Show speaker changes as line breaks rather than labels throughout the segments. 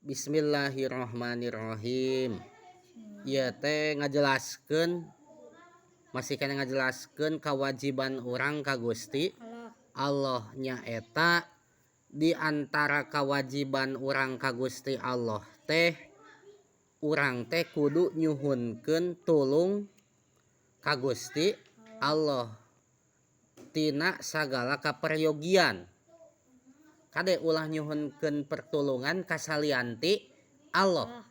Bismillahirrahmanirrahim. Ieu teh ngajelaskeun, masih keneh ngajelaskeun kewajiban urang ka Gusti
Allah.
Allah, nyaeta di antara kewajiban urang ka Gusti Allah teh urang teh kudu nyuhunkeun tulung ka Gusti Allah tina sagala kaperyogian. Kade, ulah nyuhunkeun pertulungan ka salian ti Allah,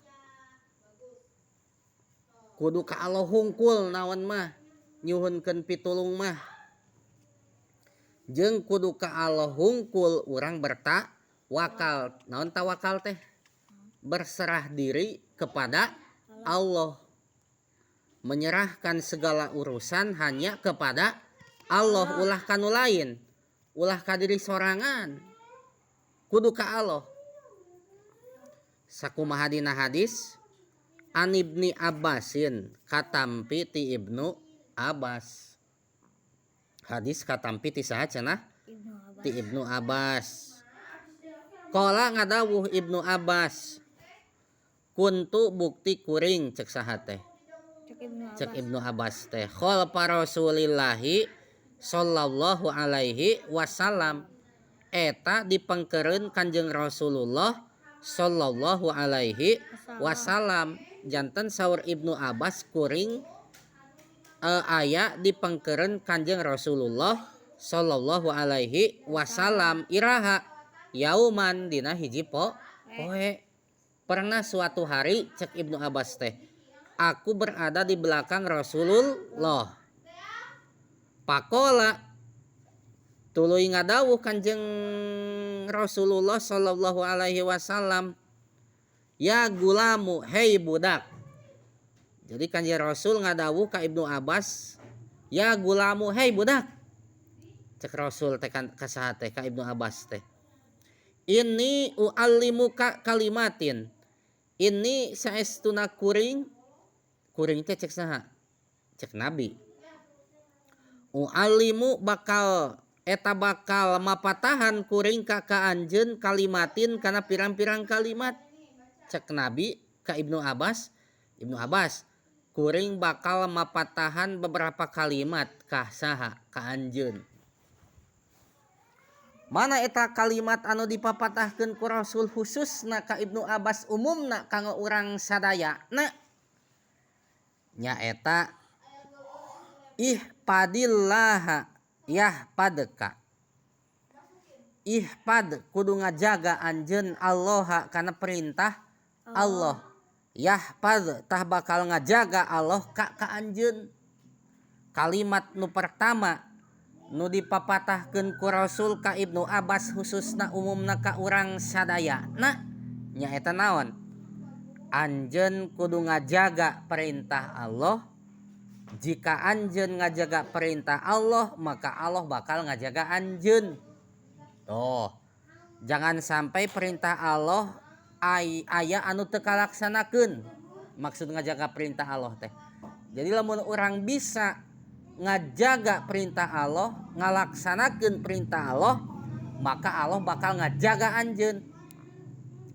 kudu ka Allah hungkul naon mah nyuhunkeun pitulung mah, jeung kudu ka Allah hungkul urang bertawakal. Naon tawakal teh? Berserah diri kepada Allah, menyerahkan segala urusan hanya kepada Allah, ulah ka nu lain, ulah ka diri sorangan, kudu ka Allah. Sakumaha dina hadis, An Ibni Abbasin, katampi ti Ibnu Abbas. Hadis katampi ti saha cenah?
Ibnu Abbas.
Ti Ibnu Abbas. Qala, ngadawuh Ibnu Abbas, kuntu, bukti kuring, cek saha teh?
Cek Ibnu Abbas.
Cek Ibnu Abbas teh, khalfa Rasulillahi sallallahu alaihi wasallam, eta dipengkeureun Kanjeng Rasulullah sallallahu alaihi wasallam. Janten saur Ibnu Abbas, kuring aya dipengkeureun Kanjeng Rasulullah sallallahu alaihi wasallam. Iraha? Yauman, dina hiji poe. Pernah suatu hari, cek Ibnu Abbas teh, aku berada di belakang Rasulullah. Faqala, tuluy ngadawuh Kanjeng Rasulullah sallallahu alaihi wasallam, ya gulamu, hei budak. Jadi Kanjeng Rasul ngadawuh ka Ibnu Abbas, ya gulamu, hei budak. Cek Rasul teh ka saha teh? Ka Ibnu Abbas teh. Inni uallimuka kalimatin. Inni, saestuna kuring, kuring teh cek saha? Cek Nabi. Uallimu, bakal, eta bakal mapatahan kuring ka anjeun, kalimatin, kana pirang-pirang kalimat. Cek Nabi ka Ibnu Abbas, Ibnu Abbas, kuring bakal mapatahan beberapa kalimat ka saha? Ka anjeun. Mana eta kalimat anu dipapatahkeun ku Rasul khususna ka Ibnu Abbas, umumna kanggo urang sadaya? Na nyaeta ihfadillaha yahfadka. Ihfad, kudu ngajaga anjeun, Allah, kana perintah Allah, yahfad, tah bakal ngajaga Allah ka anjeun. Kalimat nu pertama nu dipapatahkeun ku Rasul ka Ibnu Abbas khususna, umumna ka urang sadaya na, nyaeta naon? Anjeun kudu ngajaga perintah Allah. Jika anjeun ngajaga perintah Allah, maka Allah bakal ngajaga anjeun. Tuh, jangan sampai perintah Allah aya anu teu kalaksanakeun. Maksud ngajaga perintah Allah teh, jadi lamun urang bisa ngajaga perintah Allah, ngalaksanakeun perintah Allah, maka Allah bakal ngajaga anjeun,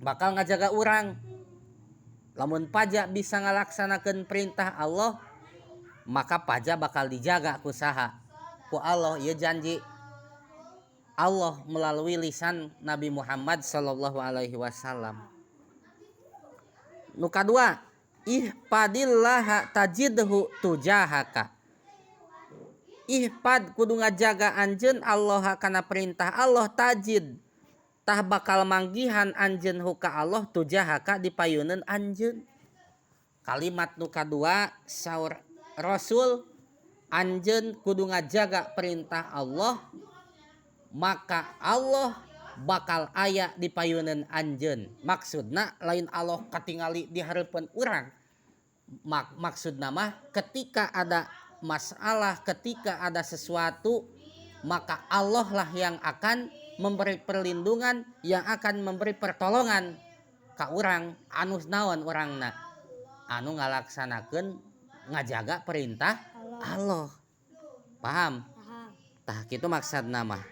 bakal ngajaga urang. Lamun paja bisa ngalaksanakeun perintah Allah, maka paja bakal dijaga ku saha? Ku Allah. Ieu janji Allah melalui lisan Nabi Muhammad sallallahu alaihi wasallam. Nu kadua, ihfadillaha tajidhu tujahaka. Ihfad, kudu ngajaga anjeun, Allah, kana perintah Allah, tajid, tah bakal manggihan anjeun, hu, ka Allah, tujahaka, dipayuneun anjeun. Kalimat nu kadua saur Rasul, anjeun kudu ngajaga perintah Allah, maka Allah bakal aya dipayuneun anjeun. Maksudna lain Allah katingali di hareupeun urang. Maksudna mah ketika ada masalah, ketika ada sesuatu, maka Allah lah yang akan memberi perlindungan, yang akan memberi pertolongan ka urang anu naon urangna, anu ngalaksanakeun, ngajaga perintah
Allah.
Allah. Paham?
Paham.
Tah, kitu maksudna mah.